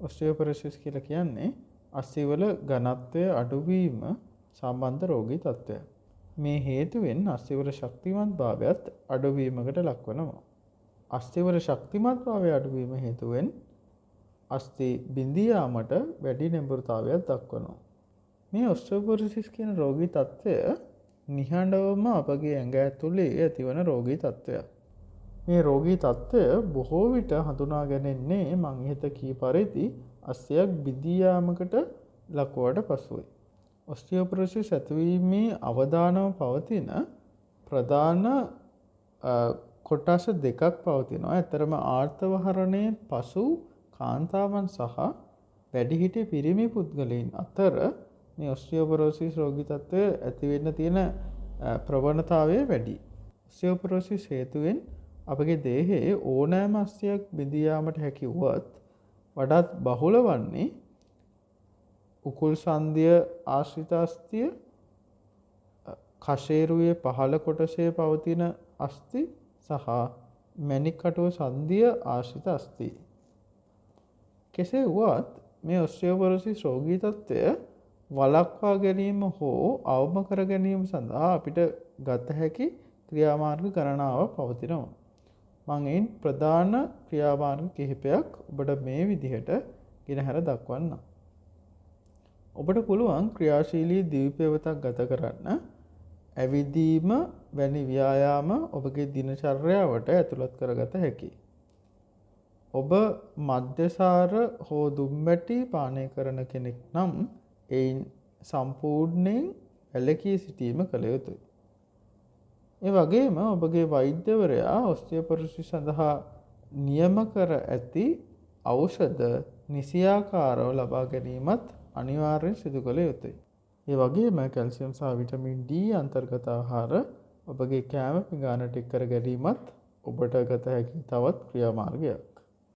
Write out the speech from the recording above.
ඔස්ටියෝපොරොසිස් කියලා කියන්නේ අස්ථිවල ඝනත්වය අඩුවීම සම්බන්ධ රෝගී තත්ත්වයක්. මේ හේතුවෙන් අස්ථිවල ශක්තිමත් භාවයත් අඩුවීමකට ලක්වනවා. අස්ථිවල ශක්තිමත් භාවය අඩුවීම හේතුවෙන් අස්ථි බිඳී යාමට වැඩි නැඹුරුතාවයක් දක්වනවා. මේ ඔස්ටියෝපොරොසිස් කියන රෝගී තත්ත්වය නිහඬවම අපගේ ඇඟ ඇතුලේ ඇතිවන රෝගී තත්ත්වයක්. මේ රෝගී තත්ත්වය බොහෝ විට හඳුනා ගැනෙන්නේ මං ඉහත කී පරිදි අස්ථියක් බිඳී යාමකට ලක්වුවාට පසුවයි. ඔස්ටියෝපොරොසිස් ඇතිවීමේ අවදානම පවතින ප්‍රධාන කොටස් දෙකක් පවතිනවා. ඇත්තටම ආර්තව හරණයෙන් පසු කාන්තාවන් සහ වැඩිහිටි පිරිමි පුද්ගලයින් අතර මේ ඔස්ටියෝපොරොසිස් රෝගී තත්ත්වය ඇති වෙන්න තියෙන ප්‍රවණතාවය වැඩි. ඔස්ටියෝපොරොසිස් හේතුවෙන් අපගේ දේහයේ ඕනෑම අස්ථියක් බිඳී යාමට හැකි වුවත් වඩාත් බහුල වන්නේ උකුල් සන්ධිය ආශ්‍රිත අස්ථිය, කශේරුවේ පහළ කොටසේ පවතින අස්ථි සහ මැණික් කටුව සන්ධිය ආශ්‍රිත අස්ථි. කෙසේ වුවත් මේ ඔස්ටියෝපොරොසිස් රෝගී තත්ත්වය වළක්වා ගැනීම හෝ අවම කර ගැනීම සඳහා අපිට ගත හැකි ක්‍රියාමාර්ග ගණනාවක් පවතිනවා. මං එයින් ප්‍රධාන ක්‍රියාමාර්ග කිහිපයක් ඔබට මේ විදිහට ගෙනහැර දක්වන්නම්. ඔබට පුළුවන් ක්‍රියාශීලී දිවි පෙවතක් ගත කරන්න. ඇවිදීම වැනි ව්‍යායාම ඔබගේ දිනචර්යාවට ඇතුළත් කරගත හැකියි. ඔබ මද්‍යසාර හෝ දුම්වැටි පානය කරන කෙනෙක් නම් එයින් සම්පූර්ණයෙන් වැළකී සිටීම කළ යුතුයි. ඒ වගේම ඔබගේ වෛද්‍යවරයා ඔස්ටියෝපොරොසිස් සඳහා නියම කර ඇති ඖෂධ නිසියාකාරව ලබා ගැනීමත් අනිවාර්යෙන් සිදු කළ යුතුයි. ඒ වගේම කැල්සියම් සහ විටමින් D අන්තර්ගත ආහාර ඔබගේ කෑම පිඟානට එක් කර ගැනීමත් ඔබට ගත හැකි තවත් ක්‍රියාමාර්ගයක්.